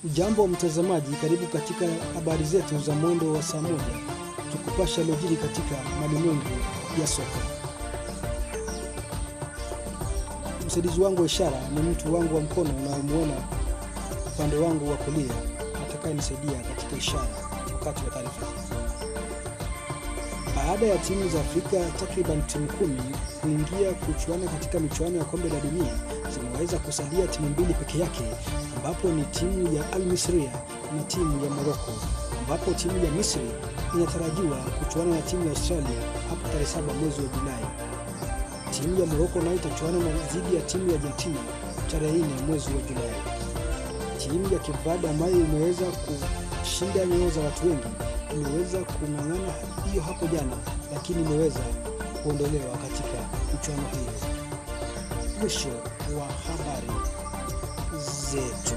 Ujambo mtazamaji, karibu katika habari zetu za mwendo wa saa moja, tukupasha yaliyojiri katika malimwengu ya soka. Msaidizi wangu wa ishara ni mtu wangu wa mkono unayemuona upande wangu wa kulia, atakayenisaidia katika ishara wakati wa taarifa. Baada ya timu za Afrika takriban timu 10 kuingia kuchuana katika michuano ya kombe la dunia, zimeweza kusalia timu 2 peke yake, ambapo ni timu ya Al Misria na timu ya Morocco, ambapo timu ya Misri inatarajiwa kuchuana na timu ya Australia hapo tarehe 7 mwezi wa Julai. Timu ya Morocco nayo itachuana na dhidi ya timu ya Argentina tarehe 4 mwezi wa Julai. Timu ya Cape Verde ambayo imeweza kushinda nyoyo za watu wengi imeweza kung'ang'ana hiyo hapo jana, lakini imeweza kuondolewa katika michuano hiyo. Mwisho wa habari zetu.